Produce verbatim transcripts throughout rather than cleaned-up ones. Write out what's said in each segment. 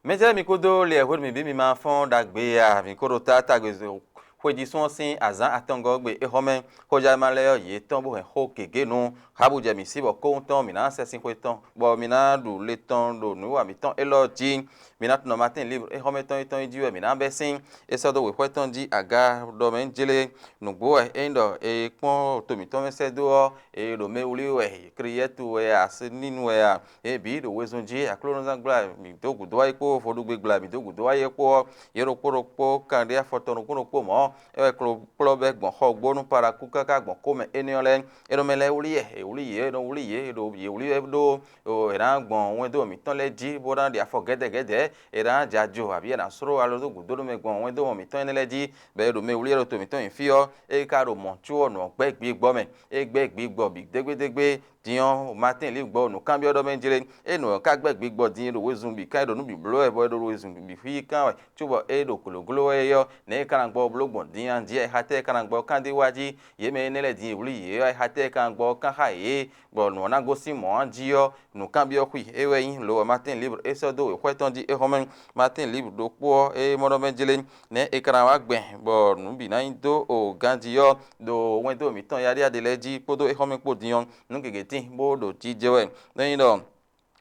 Mɛjɛ́ mi kúdó liɛ̌hwenu mǐ bí mi ma fɔ́n ɖagbe a? Mǐ ko ɖo tátágbe xwéjísún ɔ́ sín azǎn atɔngɔ́ gbe é xɔ́mɛ. Xójánúmá lɛ́ɛ ɔ́, yě tɔ́n bó hɛn xó gěgé nú há bó jɛ mǐ sí bɔ kóhun tɔn mǐ ná sɛ sín xwé tɔn, bɔ mi ná ɖu le tɔn ɖo nǔwiwa mǐtɔn élɔ́ jí. Mi ná tunɔ Matín líbru é xɔ́mɛ tɔn é tɔn yi jí wɛ mǐ ná bɛ́ sín. É sɔ́ dó wěxwɛ́ tɔn jí aga ɖɔ mɛ jlé. Nǔgbó wɛ é nyí ɖɔ è kpɔ́n to mǐtɔn mɛ sɛ́ dó ɔ́, è ɖo mɛ wlí wɛ, kriyɛ́tu wɛ a, sínínu wɛ a, yě bǐ ɖo wezun jí. Aklúnɔzán gbla mǐ dó gǔdo wá yi kpó vodúgbe gbla mǐ dó gǔdo wá yi kpó ɔ́, yě ɖokpó ɖokpó kan ɖé afɔ tɔn ɖokpó ɖokpó mɔ̌. É wɛ klo kplɔ́ bɛ́ gbɔn xɔ gbónú Paraku káká gbɔn xomɛ énɛ́ ɔ́ lɛ́ɛ. É nɔ mɛ lɛ́ɛ wlí yɛ, è wlí yě, è nɔ wlí yě, è ɖo yě wlí wɛ ɖó è nǎ gbɔn wɛndó mǐtɔn lɛ́ɛ jí bó ná ɖi afɔ gɛ́dɛgɛ́dɛ̌, è nǎ jɛ ajo abǐ è nǎ sló alɔ dó gǔdo nú mɛ gbɔn wɛndó mǐtɔn énɛ́ lɛ́ɛ jí, bɔ è ɖo mɛ wlí wɛ ɖo to mǐtɔn nyi fí ɔ́, é ka ɖo mɔ̌ có ɔ́ nǔ ɔ́ gbɛ́ gbigbɔ mɛ. É gbɛ́ gbigbɔ bǐ dégbédégbé. Din ɔ́, Matín Liv gbɔ nǔkanbyɔ́ ɖɔ mɛ jlé. É nǔ ɔ́ ka gbɛ́ gbigbɔ din e ɖo wezun bǐ ká e ɖo nǔ bǐ bló wɛ bɔ è ɖo wezun bǐ xwí kán wɛ, cóbɔ é ɖo glǒgló wɛ é ɔ́, nɛ̌ é ka ná gbɔ bló gbɔn din a? Jí ayixatɛ́ e ka ná gbɔ kán dó wá jí, yě mɛ énɛ́ lɛ́ɛ din e wlí yě ɔ́, ayixatɛ́ e ka ná gbɔ kán xá yě, bɔ nǔ ɔ́ ná gosín mɔ̌ a jí ɔ́, nǔkanbyɔ́ xwi é wɛ nyí. Lo ɔ́, Matín Liv é sɔ́ dó wěxwɛ́ tɔn jí é xɔ́mɛ. Matín Liv ɖokpó ɔ́, é mɔ ɖɔ mɛ jlé, nɛ̌ è ka ná wá gbɛn bɔ nǔ bǐ ná nyí dó o ganjí ɔ́, ɖo wɛndó mǐtɔn yaɖíaɖe lɛ́ɛ jí kpódó é xɔ́mɛ kpó din ɔ́, nǔ gěgé tíin bó ɖo jijɛ wɛ. Nɛ́ nyí ɖɔ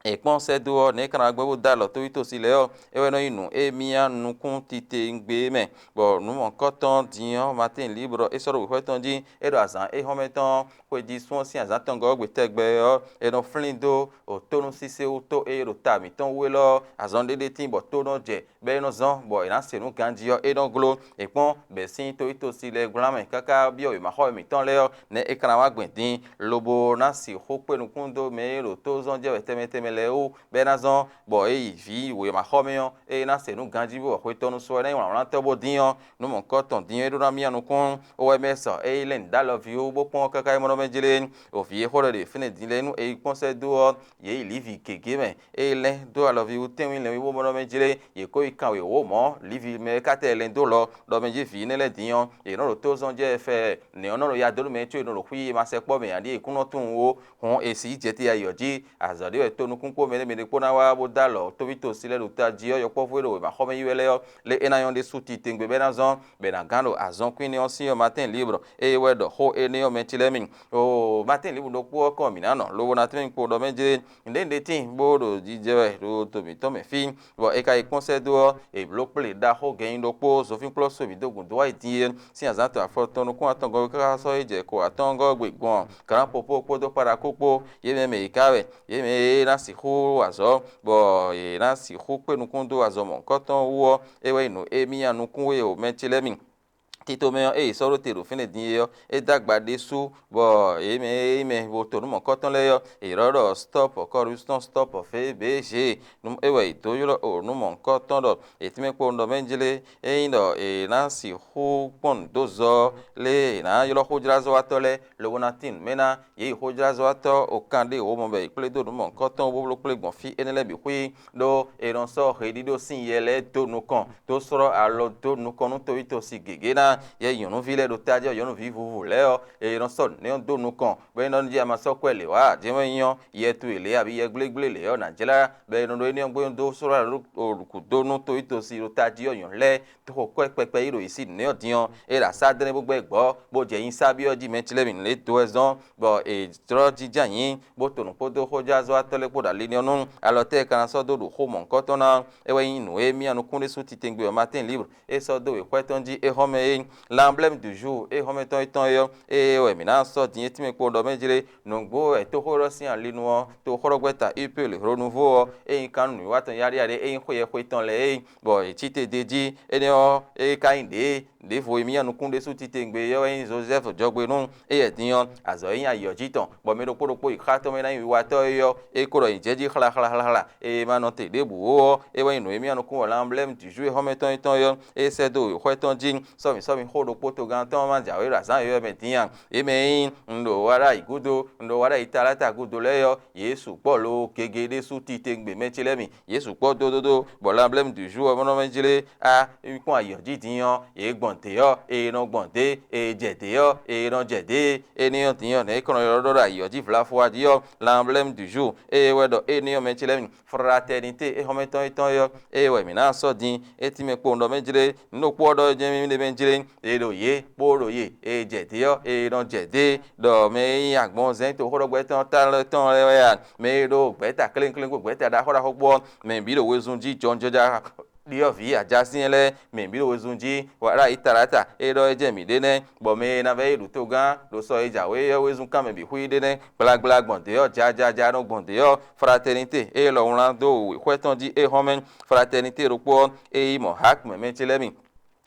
è kpɔ́n sɛ́ dó ɔ́, nɛ̌ é ka ná gbɛ́ bó dó alɔ towítɔ́sí lɛ́ɛ ɔ́, é wɛ nɔ nyí nǔ e myá nukún titewungbe é mɛ, bɔ nǔ mɔ̌kɔ́tɔn din ɔ́, Matín Liv ɖɔ é sɔ́ ɖo wěxwɛ́ tɔn jí, é ɖo azǎn é xɔ́mɛ tɔn ɔ́, xwe jí sún ɔ́ sín azǎn atɔngɔ́ ɔ́ gbe tɛgbɛ ɔ́, è nɔ flín dó tónúsísé wú tó e ɖo ta mǐtɔn wú élɔ́ ɔ́, azɔn ɖé ɖé tíin bɔ tó nɔ jɛ, bɔ é nɔ zɔ́n bɔ è nǎ se nǔ ganjí ɔ́, é nɔ gló. È kpɔ́n bɛ̌ sín towítɔ́sí lɛ́ɛ glán mɛ káká byɔ́ wěmaxɔ́ mǐtɔn lɛ́ɛ ɔ́, nɛ̌ é ka ná wá gbɛn din, lobo ná sixú kpé nukún dó mɛ e ɖo tó zɔ́n jɛ wɛ tɛnmɛ tɛnmɛ lɛ́ɛ wú, bɔ é ná zɔ́n bɔ é yi vǐ wěmaxɔ́ mɛ ɔ́, ée é ná se nǔ ganjí bó wɛ xwe tɔn nu sɔ é ná nyí wlǎnwlán tɔn bó dín ɔ́, nǔ mɔ̌hunkɔtɔn din ɔ́ é ɖó ná myá nukún. Ó wɛ mɛ sɔ ée lɛ́n dó alɔví wú bó kpɔ́n káká yi mɔ ɖɔ mɛ jlé, o vǐ e xó ɖɔ ɖe fínɛ́ din lɛ́ɛ nú è yi kpɔ́n sɛ́ dó ɔ́, yě yi Livi gěgé mɛ. Ée lɛ́n dó alɔví wú tɛ́nwún lɛ́nwú bó mɔ ɖɔ mɛ jlé, yě ko yi kan wěwó mɔ̌, Livi mɛ e ka tɛ lɛ́n dó lɔ ɖɔ mɛ jí vǐ énɛ́ lɛ́ɛ din ɔ́, yě nɔ ɖo tó zɔn jɛ fɛ nɛ̌ ɔ́ nɔ ɖo ya dó nú mɛ có è nɔ ɖo xwí e ma sɛkpɔ́ mɛ ǎ ɖíe kúnɔ tunwun ó. Hɔn è sǐ jɛ te yi ayǐ ɔ́ jí, azɔ̌ ɖé wɛ tonukún kpó mɛɖé mɛɖé kpó ná wá bó dó alɔ tóvítosi lɛ́ɛ ɖo tají ɔ́ yɔkpɔ́vú e ɖo wěmaxɔmɛ yi wɛ lɛ́ɛ ɔ́, lé é ná nyɔ́ ɖésú titewungbe bɔ é ná zɔ́n bɔ è nǎ gán ɖo azɔn kwín énɛ́ ɔ́ sín ɔ́, Matín Libre, ée wɛ ɖɔ xó énɛ́ ɔ́ mɛ ce lɛ́ɛ mi. Oo, Matín Libre ɖokpó ɔ́ kɔn mǐ ná nɔ lobo ná tɛ́nmɛ kpo ɖɔ mɛ jlé. Nǔɖé nǔɖé tíin bó ɖo jijɛ wɛ ɖo to mǐtɔn mɛ fí, bɔ è ka yi kpɔ́n sɛ́ dó ɔ́, è blǒ kplé ɖaxó gɛnnyí ɖokpó zɔfínkplɔ́ so mǐ dó gǔdo wá yi din é sín azǎn tɔn afɔtɔn nukún atɔngɔ́ káká sɔ́ yi jɛ ko atɔ́ɔ́ngɔ́ gbe gbɔn Glǎnpopó kpódó Kpaɖakú kpó. Yě mɛ mɛ yě ká wɛ, yě mɛ e ná sixú wa azɔ̌, bɔ yě ná sixú kpé nukún dó azɔ̌ mɔ̌hunkɔtɔn wú ɔ́, é wɛ nyí nǔ e mì nyi nukún we o, mɛ ce lɛ́ɛ mi. Tito mɛ ɔ́, ée è sɔ́ ɖó te ɖo fínɛ́ din é ɔ́, é dó agba ɖésú, bɔ yě mɛ e nyí mɛ bo to nǔ mɔ̌hunkɔtɔn lɛ́ɛ ɔ́, è ylɔ́ ɖɔ stɔ́p kɔrupsiyɔ́n, stɔ́p fé bě zě. É wɛ è dǒ ylɔ́ o nǔ mɔ̌hunkɔtɔn ɖɔ è tɛ́nmɛ kpowun ɖɔ mɛ jlé, ényí ɖɔ è nǎ sixú kpɔ́n nǔ dó zɔ ɔ́, lě e è nǎ ylɔ́ xójlázɔ́watɔ́ lɛ́ɛ, lobo ná tín nǔ mɛ ná. Yě yi xójlázɔ́watɔ́ okan ɖé wǒ mɔ bɔ è kplé dó nǔ mɔ̌hunkɔtɔn bó bló kplé gbɔn fí énɛ́ lɛ́ɛ bǐ xwí, ɖó è nɔ sɔ́ heɖíɖó sín yɛ lɛ́ɛ dó nukɔn, dó slɔ́ alɔ dó nukɔn nú towítɔ́si gěgé ná. Yɛ nyɔ̌nuví lɛ́ɛ ɖo tají ɔ́, nyɔ̌nuví vuvu lɛ́ɛ ɔ́, è nɔ sɔ́ nǔ énɛ́ ɔ́ dó nukɔn, bɔ é nɔ ɖi ama sɔ́ kwɛ́ lě wǎ ǎ. Jɛ́n wɛ nyí ɔ́, yɛ towe lě abǐ yɛ gblégblé lě ɔ́, nǎ jlá, bɔ è nɔ ɖó énɛ́ ɔ́ gbé dó slɔ́ alɔ dó gǔdo nú towítɔ́si ɖo tají ɔ́ nyɔ̌nu lɛ́ɛ. Xo kwɛ́ kpɛkpɛ yi ɖo yě sí nǔ ɔ́ din ɔ́, é ɖo asá dlɛ́n bó gbɛ́ gbɔ̌, bó jɛ nyi sábí ɔ́ jí mɛ ce lɛ́ɛ bǐ lě dó wɛ zɔ́n, bɔ è jlɔ́ jínjɔ́n ayǐ, bó to nǔ kpódó xójázɔ́watɔ́ lɛ́ɛ kpó ɖo ali nɛ́ ɔ́ nú. Alɔ tɛ́ e ka ná sɔ́ dó ɖo xó mɔ̌hunkɔtɔn ná ɔ́, é wɛ nyí nǔ e mì nyi nukún ɖésú titewungbe ɔ́, Matín Libre, é sɔ́ dó wěxwɛ́ tɔn jí é xɔ́mɛ é nyí L'emblème du jour é xɔ́mɛ tɔn é tɔn é ɔ́, ée wɛ mǐ ná sɔ́ din é tínmɛ kpo ɖɔ mɛ jlé. Nǔgbó wɛ tóxóɖɔ sín ali nu ɔ́, toxóɖɔgbɛ́ta Upéle Hlonúvú ɔ́, é nyí kan nú nǔwiwa tɔn yaɖíyaɖí e nyí xweyɛxwe tɔn lɛ́ɛ é, bɔ è cí te d'é jí. Énɛ́ ɔ́, é ka nyí ɖě ɖěvo e mì nyi nukún ɖésú titewungbe é ɔ́ wɛ nyí Zozɛ́fu jɔgbe nú éyɛ́ din ɔ́, azɔ̌ e nyí ayǐ ɔ́ jí tɔn, bɔ mɛ ɖokpó ɖokpó yi xá tɔn mɛ ná nyí wiwatɔ́ é ɔ́, é ko ɖɔ nyi jɛ́ jí xlaxlaxlaxla, e ma nɔ te ɖěbǔ ó ɔ́, é wɛ nyí nǔ e mì nyi nukún wɔ l'emblème du jour xɔ́mɛ tɔn é tɔn é ɔ́, é sɛ́ dó wěxwɛ́ tɔn jí. Sɔ́mǐ sɔ́mǐ xó ɖokpó togán tɔn ɔ́ ma jǎwe ɖo azǎn yɔ̌yɔ́ mɛ din a? Yě mɛ e nyí un ɖo wa ɖ'ayǐ gúdo, un ɖo wa ɖ'ayǐ taláta gúdo lɛ́ɛ ɔ́, yě sukpɔ́ lo gege ɖésú titewungbe mɛ ce lɛ́ɛ mi. Yě sukpɔ́ dódódó, bɔ l'emblème du jour ɔ́ nɔ mɛ jlé á kpɔ́n ayǐ ɔ́ jí din ɔ́, yě gbɔn dě ɔ́, e nɔ gbɔn dě, e jɛ dě ɔ́, e nɔ jɛ dě. Énɛ́ ɔ́ din ɔ́, nɛ̌ é kɔn nɔ ylɔ́ ɖɔ ɖo ayǐ ɔ́ jí vlafo wá jí ɔ́, l'emblème du jour, ée wɛ ɖɔ énɛ́ ɔ́ mɛ ce lɛ́ɛ mi fraternité é xɔ́mɛtɔn étɔn é ɔ́, ée wɛ mǐ ná sɔ́ din. É tínmɛ kpowun ɖɔ mɛ jlé, nǔ ɖokpó ɔ́ ɖɔ jɛ́n mɛ ɖé mɛ jlé, e ɖo yě kpó ɖo yě, e jɛ dě ɔ́, e nɔ jɛ dě, ɖɔ mɛ e nyí agbɔnzɛn toxóɖɔgbɛ́ tɔn ta lɛ́ɛ tɔn lɛ́ɛ wɛ a, mɛ e ɖo gbɛ̌ta klénklénkpó gbɛ̌ta ɖaxó ɖaxó kpó ɔ́, mɛ bǐ ɖo wezun jí jɔnjɔja ɖyɔ̌vǐ ajasín lɛ́ɛ, mɛ bǐ ɖo wezun jí wǎ ɖo ayi taɖata, é ɖɔ é jɛ mǐ ɖe nɛ́, bɔ mɛ e ná vɛ́ yi ɖo togán ɖo sɔ e jǎwe ɔ́ wezun kán mɛ bǐ xwí ɖe nɛ́, gblagbla gbɔn dě ɔ́, jajaja nɔ gbɔn dě ɔ́, fraternité, ée lɔ wlán dó wěxwɛ́ tɔn jí é hɔn mɛ, fraternité ɖokpó ɔ́, é yi mɔ Hak mɛ mɛ ce lɛ́ɛ mi.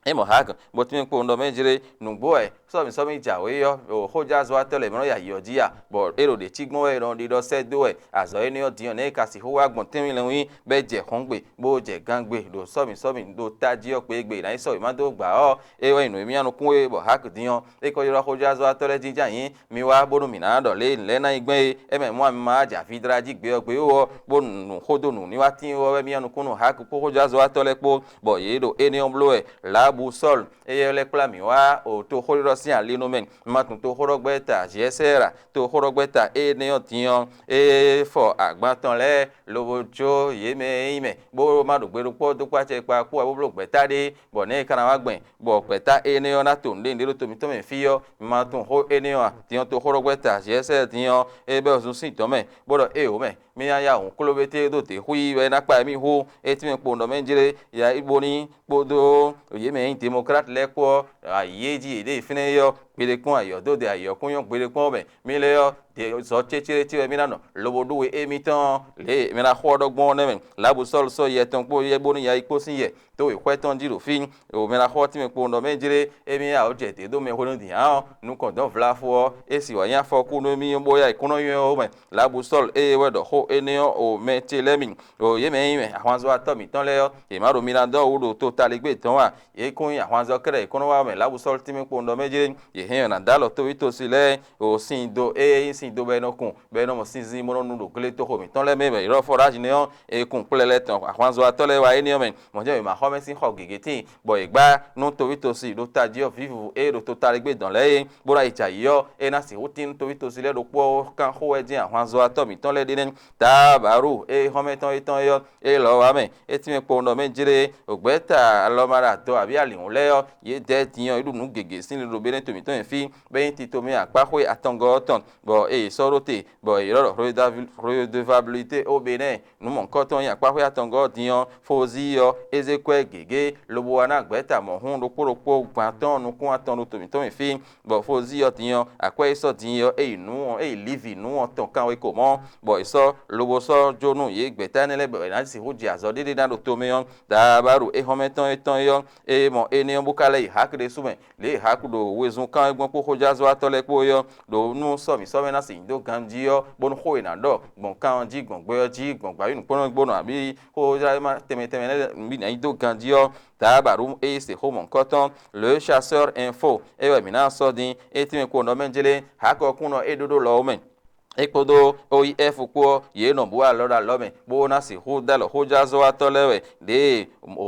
É mɔ Hak, bɔ tínmɛ kpowun ɖɔ mɛ jlé, nǔgbó wɛ sɔ́mǐ sɔ́mǐ jǎwe ɔ́, xójázɔ́watɔ́ lɛ́ɛ mɛ nɔ yi ayǐ ɔ́ jí a, bɔ é ɖo ɖě cí gbɔn wɛ è nɔ ɖiɖɔ sɛ́ dó wɛ, azɔ̌ énɛ́ ɔ́ din ɔ́, nɛ̌ è ka sixú wá gbɔn tɛ́nwe lɛ́nwú bɛ́ jɛ hɔn gbe, bó jɛ gán gbe ɖo sɔ́mǐ sɔ́mǐ ɖo tají ɔ́ kpé gbe è nǎ nyí sɔ́mǐ má dó gbǎ ɔ́, é wɛ nyí nǔ e mì nukún é bɔ Hak din ɔ́, é kɔ ylɔ́ xójázɔ́watɔ́ lɛ́ɛ jínjɔ́n ayǐ, mi wá bónú mǐ ná ɖɔ lě lɛ́ɛ ná nyí gbɛn é, é mɛ mɔ mi ma wá jɛ aví dlá jí gbe ɔ́ gbe ó ɔ́, bónú nǔ xó dó nǔ ní wá tíin ɔ́ wɛ mì nukún nú Hak kpó xójázɔ́watɔ́ lɛ́ɛ kpó, bɔ yě ɖo énɛ́ ɔ́ bló wɛ. Lǎbu Sɔ́lu, éyɛ́ lɛ́ kplá mǐ wá o toxóɖiɖɔ sín ali nú mɛ. Ma tunwun toxóɖɔgbɛ́ta Jɛsɛ́ra, toxóɖɔgbɛ́ta énɛ́ ɔ́ din ɔ́, é fɔ agban tɔn lɛ́ɛ, lobo jó yě mɛ e nyí mɛ, bó ma ɖo gbe ɖokpó dó kpó acɛ kpa kpó wɛ bó bló gbɛ̌ta ɖé, bɔ nɛ̌ è ka ná wá gbɛn, bɔ gbɛ̌ta énɛ́ ɔ́ ná to nǔɖé nǔɖé ɖo to mǐtɔn mɛ fí ɔ́, ma tunwun xó énɛ́ ɔ́ a? Din ɔ́, toxóɖɔgbɛ́ta Jɛsɛ́ra din ɔ́, é bɛ́ zun sín dɔ̌n mɛ, bó ɖɔ éeǒ mɛ, mì nya ya hǔn kló bété ɖó dě xwí wɛ é ná kpa mì hú, é tínmɛ kpowun ɖɔ mɛ jlé, ya yi bó ní kpódó yě mɛ e nyí Demɔklát lɛ́ɛ kpó ɔ́, ayǐ e jí yě ɖe fínɛ́ é ɔ́, gbeɖé kpɔ́n ayǐ ɔ́ dó ɖe ayǐ ɔ́ kún nyɔ́ gbeɖé kpɔ́n mɛ. Mì lɛ́ɛ ɔ́, zɔ cécérécé wɛ mì ná nɔ lobo ɖó we émítɔn ɔ́, lě e mɛ ná xo ɔ́ ɖɔ gbɔn ɔ́ nɛ́ mɛ. Lǎbu Sɔ́lu sɔ́ yɛ tɔn kpó yɛ bónú ya yi kpó sín yɛ dó wěxwɛ́ tɔn jí ɖo fí. O mɛ ná xo ɔ́ tínmɛ kpowun ɖɔ mɛ jlé, émí ya wǒ jɛ dě dó mɛ hwenu din ǎ ɔ́, nukɔn dɔ̌n vlafo ɔ́, é sì wǎ nyí afɔkú nú émí bó ya yi kún nɔ nywɛ́ ɔ́ mɛ. Lǎbu Sɔ́lu ée wɛ ɖɔ xó énɛ́ ɔ́ o mɛ ce lɛ́ɛ mi, o yě mɛ e nyí mɛ ahwanzɔ́watɔ́ mǐtɔn lɛ́ɛ ɔ́, yě má ɖo mi ná dɔn wǔ ɖo totalígbé tɔn a? Yě kún nyí ahwanzɔ́ kɛ́ɖɛ́ yě kɔn nɔ wá mɛ Lǎbu Sɔ́lu tínmɛ kpowun ɖɔ mɛ jlé, yě hɛn ɔ́ ná dó alɔ tóvítosi lɛ́ɛ, o sin do ée nyí sin do bɔ è nɔ kun, bɔ è nɔ mɔ sinzin bó nɔ nu ɖo gletoxo mǐtɔn lɛ́ɛ mɛ bɔ yě ɖɔ Fɔrázi nɛ́ ɔ́, è kun kplɛlɛ tɔn ahwanzɔ́watɔ́ lɛ́ɛ wá énɛ́ ɔ́ mɛ. Mɔ̌ jɛ́n wěmaxɔ́mɛ sín xɔ gěgé tíin, bɔ yě gbá nú tóvítosi ɖo tají ɔ́ vǐvǔ e ɖo totalígbé dɔn lɛ́ɛ é, bó ná yi jɛ ayǐ ɔ́, é ná sixú tín nú tóvítosi lɛ́ɛ ɖokpó ɔ́ kán xó wɛ jɛ́n ahwanzɔ́watɔ́ mǐtɔn lɛ́ɛ ɖe nɛ́. Taa bǎru e xɔ́mɛtɔn étɔn é ɔ́, é lɔ wá mɛ, é tínmɛ kpowun ɖɔ mɛ jlé, ògbɛ́ta alɔmaɖatɔ́ abǐ alǐhún lɛ́ɛ ɔ́, yě dɛ́ din ɔ́, é ɖu nǔ gěgé sín ɖiɖo bé nɛ́ to mǐtɔn nyi fí, bɔ é nyí titomɛ akpáxwé atɔngɔ́ ɔ́ tɔn, bɔ é yě sɔ́ ɖó te, bɔ è ylɔ́ ɖɔ redevabilité ó Benɛ́ɛ. Nǔ mɔ̌hunkɔtɔn nyí akpáxwé atɔngɔ́ ɔ́ din ɔ́, Fozíi ɔ́, é zé kwɛ́ gěgé, lobo wá ná gbɛ̌ta mɔ̌hun ɖokpó ɖokpó gban tɔn nukún atɔn ɖo to mǐtɔn mɛ fí, bɔ Fozíi ɔ́ din ɔ́, akwɛ́ e sɔ́ din ɔ́, é yi nǔ ɔ́, é yi Livi nǔ ɔ́ tɔn kanwekó mɔ̌, bɔ è sɔ́ lobo sɔ́ jó nú yě gbɛ̌ta énɛ́ lɛ́ɛ bɔ è nǎ sixú jɛ azɔ̌ ɖé ɖé ná ɖo tomɛ ɔ́, Daabaɖu éhɔ́nmɛtɔn étɔn é ɔ́, é mɔ énɛ́ ɔ́ bó ka lɛ́ yi Hak ɖésú mɛ, lě e Haku ɖo wezun kán wɛ gbɔn kpó xójázɔ́watɔ́ lɛ́ɛ kpó é ɔ́, ɖo nú sɔ́ mǐsɔ́mɛ ná sixú dó ganjí ɔ́, bónú xó e è nǎ ɖɔ gbɔn kan ɔ́ jí, gbɔn gbɛ ɔ́ jí, gbɔn gbǎví nǔkplɔ́nmɛ gbónɔ abǐ xójlá tɛnmɛ tɛnmɛ lɛ́ɛ bǐ ná yi dó ganjí ɔ́, Daabaɖu e yi se xó mɔ̌hunkɔtɔn, Le Chasseur Info, é wɛ mǐ ná sɔ́ dín, é tɛ́nmɛ kpo nɔ mɛ jlé, Hakɔkúnnɔ e ɖó ɖó lɔ ɔ́ mɛ. É kpódó O I F kpó ɔ́, yě nɔ bǔ alɔ ɖo alɔ mɛ, bó ná sixú dó alɔ xójázɔ́watɔ́ lɛ́ɛ wɛ. Ɖěe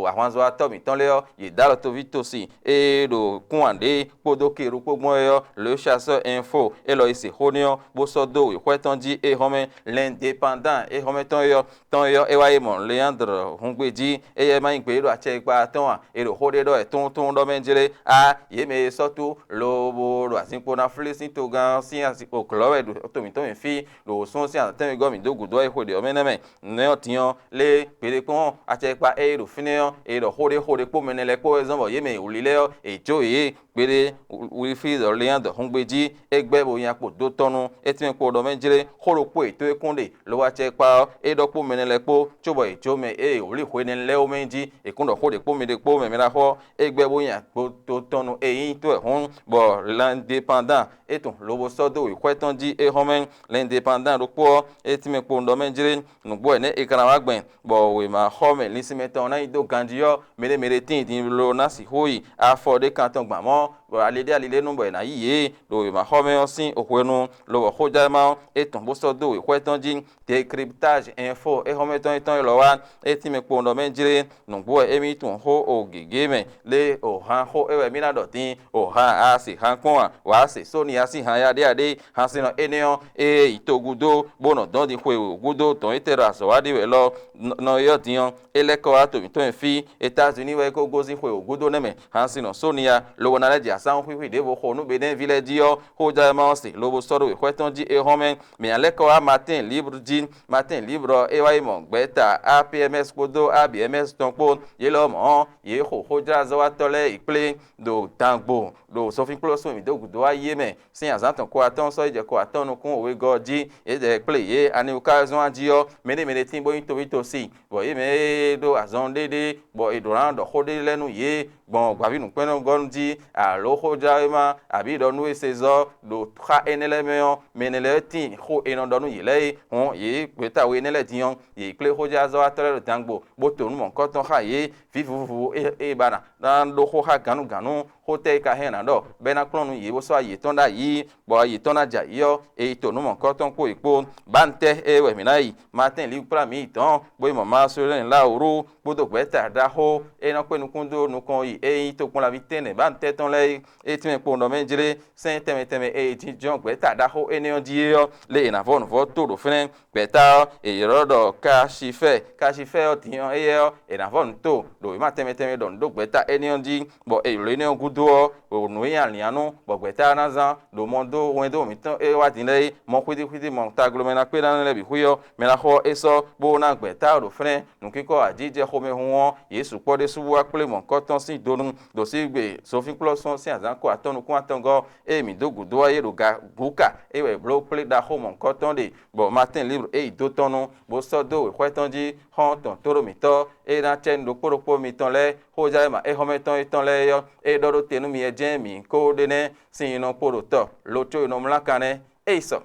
ahwanzɔ́watɔ́ mǐtɔn lɛ́ɛ ɔ́, yě dó alɔ toví tosi e ɖo kúnwan ɖě kpódó keɖu kpó gbɔn é ɔ́, Le Chasseur Info élɔ́ yi se xó n'i ɔ́, bó sɔ́ dó wěxwɛ́ tɔn jí é hɔn mɛ. L'Indépendant é hɔn mɛ tɔn é ɔ́, tɔn é ɔ́, é wá yi mɔ Leandre Hungbeji, éyɛ́ ma nyí gbe e ɖo acɛ e kpa atɔ́ɔ́n ǎ, è ɖo xó ɖé ɖɔ wɛ tónútónú ɖɔ mɛ jlé á, yě mɛ e sɔ́ tó lobo ɖo azinkpo ná flí sín togán ɔ́ sín asi oklɔ̌ wɛ ɖo to mǐtɔn mɛ fí, ɖo wǒ sún ɔ́ sín azɔ̌ tɛ́nwegɔ́ mǐ dó gǔdo ɔ́ e xwe ɖě ɔ́ mɛ nɛ́ mɛ. Nɛ̌ ɔ́ din ɔ́, lé gbeɖé kpɔ́n acɛkpa e ɖo fínɛ́ ɔ́, è ɖɔ xó ɖé xó ɖé kpó mɛ nɛ́ lɛ́ɛ kpó wɛ zɔ́n bɔ yě mɛ e wlí lɛ́ɛ ɔ́, è jó yě. Gbeɖé Wilfrid Léandre Hungbeji, é gbɛ́ bo nyi akpo dó tɔn nú é tɛ́nmɛ kpo ɖɔ mɛ jlé, xó ɖokpó e tó é kún ɖe, lo wá acɛkpa ɔ́, é ɖɔ kpó mɛ nɛ́ lɛ́ɛ kpó, cóbɔ è jó mɛ e è wlí hwenɛ́nu lɛ́ɛ ó mɛ jí, è kún ɖɔ xó ɖě kpó mɛ ɖé kpó mɛ mɛ ná xɔ, é gbɛ́ bó nyi akpo dó tɔn nú é nyí tó wɛ hɔ́n, bɔ L'Indépendant é tɔn lobo sɔ́ dó wěxwɛ́ tɔn jí é hɔn mɛ. L'Indépendant ɖokpó ɔ́, é tɛ́nmɛ kpo ɖɔ mɛ jlé, nǔgbó wɛ nɛ́ è ka ná wá gbɛn, bɔ wěma xɔ mɛ linsinmɛ tɔn ná nyi dó ganjí ɔ́, mɛɖé mɛɖé tíin din lo ná sixú yi afɔ ɖé kan tɔn gban mɔ̌, bɔ ali ɖé ali ɖé nu bɔ è nǎ yí yě ɖo wěmaxɔmɛ ɔ́ sín hwenu, lobɔ xójánma ɔ́ é tɔn bó sɔ́ dó wěxwɛ́ tɔn jí. Décryptage info é xɔ́mɛ tɔn é tɔn élɔ́ wá, é tínmɛ kpowun ɖɔ mɛ jlé. Nǔgbó wɛ émí tunwun xó o gěgé mɛ lé o han xó é wɛ mí ná ɖɔ din o han a se han kpɔ́n a wǎ se sóni a sín han ya ɖé a ɖé. Han sin nɔ énɛ́ ɔ́, ée yi togun dó bó nɔ dɔn din xwe wěwú gúdo dɔn étɛ́ ɖo azɔ̌ wa ɖé wɛ lɔ nɔ ɔ́ din ɔ́, é lɛ́ kɔ wá to mǐtɔn e fí Étazini wɛ é ko gosín xwe wǒ gúdo nɛ́ mɛ. Hansinnɔ Sónia lobo ná lɛ́ jɛ asán xwíxwí ɖěvo xo nú Benɛ́ɛví lɛ́ɛ jí ɔ́, xójánɔ́ se lobo sɔ́ ɖó wěxwɛ́ tɔn jí é hɔ́n mɛ. Mǐ ná lɛ́ kɔ wá Matín Líbr jí. Matín Líbr ɔ́, é wá yi mɔ gbɛ̌ta A P M S kpódó A B M S tɔn kpó. Yě lɔmɔ̌ ɔ́, yě xo xójlázɔ́watɔ́ lɛ́ɛ yi kplé ɖo dangbo ɖo sɔfínkplɔ́sún e mǐ dó gǔdo wá yi é mɛ. Sín azǎn tɔn ko atɔ́ɔ́n sɔ́ yi jɛ ko atɔ́ɔ́n nukún wegɔ́ ɔ́ jí. Yě jɛ kplé yě aniwúkázɔ́n jí ɔ́, mɛɖé mɛɖé tín bó nyí toví tosi, bɔ yě mɛ e ɖó azɔn ɖéɖé, bɔ è ɖǒ ná ɖɔ xó ɖé lɛ́ɛ nú yě gbɔn gbǎví nǔkpɛ́nnɔ́gɔ́nu jí, alo xójlawéma, abǐ ɖɔ nú e se zɔ́ ɖo xá énɛ́ lɛ́ɛ mɛ ɔ́, mɛ énɛ́ lɛ́ɛ tíin xó e nɔ ɖɔ nú yě lɛ́ɛ é. Hɔn yě gbětawe énɛ́ lɛ́ɛ din ɔ́, yě yi kplé xójlázɔ́watɔ́ lɛ́ɛ ɖo dangbo, bó to nǔ mɔ̌hunkɔtɔn xá yě. Vǐvǔvǔ e ba ná ná ɖó xó xá gǎnnugǎnnu, xó tɛ́ e ka hɛn ná ɖɔ bɔ é ná kplɔ́n nú yě bó sɔ́ ayi yětɔn ɖ'ayǐ, bɔ ayi yětɔn ná jɛ ayǐ ɔ́, è yi to nǔ mɔ̌hunkɔ tɔn kpó yi kpó. Bǎnutɛ́ e wɛ mǐ ná yi? Matín Liwu kplá mǐ yi dɔ̌n, bó yi mɔ Maselóni Lawuru kpódó gbɛ̌ta ɖaxó e nɔ kpé nukún dó nukɔn yi e nyí tokpɔnlaví tɛ́nnɛ bǎnutɛ́ tɔn lɛ́ɛ é. É tɛ́nmɛ kpowun ɖɔ mɛ jlé sɛ́n tɛnmɛ tɛnmɛ e è jínjɔ́n gbɛ̌ta ɖaxó énɛ́ ɔ́ jí é ɔ́, lě è nǎ vɔ́ nǔvɔ́ tó ɖo fínɛ́. Gbɛ̌ta ɔ́, è ylɔ́ ɖɔ Kacifɛ́ɛ. Kacifɛ́ɛ ɔ́ din ɔ́, éyɛ́ ɔ́, è nǎ vɔ́ nǔ to ɖo wěma tɛnmɛ tɛnmɛ ɖɔ nǔ ɖó gbɛ̌ta énɛ́ ɔ́ jí, bɔ è ylɔ́ énɛ́ ɔ́ gúdo ɔ́, nǔ e nyí alǐnnyánú bɔ gbɛ̌ta ɔ́ ná zán ɖo mɔ dó wɛn dó mǐtɔn e wá din lɛ́ɛ é, mɔ xwídíxwídí mɔ taglomɛ ná kpé ná lɛ́ bǐ xwí ɔ́, mɛ ná xɔ é sɔ́ bó ná gbɛ̌ta ɔ́ ɖo fínɛ́. Nǔkínkɔ́ ajǐjɛxomɛhun ɔ́, yě sukpɔ́ ɖésú wú wá kplé mɔ̌hunkɔtɔn sín donu ɖo sín gbe sofínkplɔ́sún sín azǎn ko atɔ́ nukún atɔngɔ́ e mǐ dó gǔdo ɔ́ é ɖo gagǔka é wɛ bló kplé ɖaxó mɔ̌hunkɔtɔn ɖe, bɔ Matín Libre é yi dó tɔn nu, bó sɔ́ dó wěxwɛ́ tɔn jí xɔ́ntɔn tóɖómǐtɔ́ e ná cɛ nú ɖokpó ɖokpó mitɔn lɛ́ɛ xójánwéma éhɔ́mɛtɔn étɔn lɛ́ɛ é ɔ́, é ɖɔ ɖó te nú mi wɛ jɛ́n mǐ ko ɖe nɛ́ sín nyinɔ kpo ɖo tɔ lo có e nɔ mlá kan nɛ́. É yi sɔ.